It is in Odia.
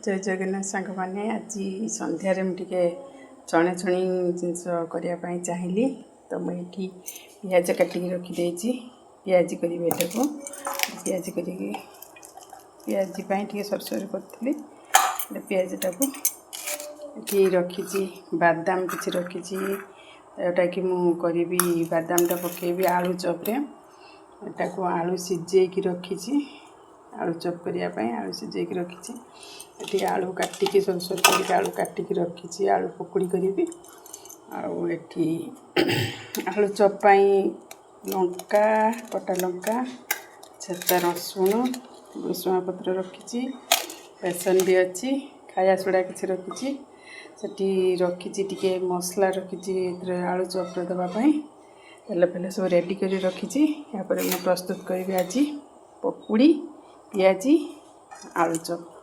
ଜୟ ଜଗନ୍ନାଥ ସାଙ୍ଗମାନେ। ଆଜି ସନ୍ଧ୍ୟାରେ ମୁଁ ଟିକେ ଛଣାଛଣି ଜିନିଷ କରିବା ପାଇଁ ଚାହିଁଲି। ତ ମୁଁ ଏଇଠି ପିଆଜ କାଟିକି ରଖିଦେଇଛି। ପିଆଜି କରିବି ଏଟାକୁ। ପିଆଜି କରିକି, ପିଆଜି ପାଇଁ ଟିକେ ସରୁ ସରୁ କରିଥିଲି ପିଆଜଟାକୁ। ଏଠି ରଖିଛି ବାଦାମ କିଛି ରଖିଛି, ଯେଉଁଟାକି ମୁଁ କରିବି, ବାଦାମଟା ପକାଇବି ଆଳୁ ଚପରେ। ଏଟାକୁ ଆଳୁ ସିଝେଇକି ରଖିଛି, ଆଳୁ ଚପ୍ କରିବା ପାଇଁ ଆଳୁ ସିଝେଇକି ରଖିଛି। ଏଠି ଆଳୁ କାଟିକି, ସରୁ ସରୁ କରିକି ଆଳୁ କାଟିକି ରଖିଛି, ଆଳୁ ପକୁଡ଼ି କରିବି। ଆଉ ଏଠି ଆଳୁ ଚପ୍ ପାଇଁ ଲଙ୍କା, କଟା ଲଙ୍କା, ଛେଚା ରସୁଣ, ଭୃଷୁଙ୍ଗା ପତ୍ର ରଖିଛି। ବେସନ ବି ଅଛି, ଖାଇବା ସୋଡ଼ା କିଛି ରଖିଛି। ସେଠି ରଖିଛି ଟିକେ ମସଲା ରଖିଛି ଏଥିରେ ଆଳୁ ଚପ୍ରେ ଦେବା ପାଇଁ। ତେଲ ଫେଲ ସବୁ ରେଡ଼ି କରି ରଖିଛି। ଏହାପରେ ମୁଁ ପ୍ରସ୍ତୁତ କରିବି ଆଜି ପକୁଡ଼ି, ପିଆଜି, ଆଳୁ ଚପ୍।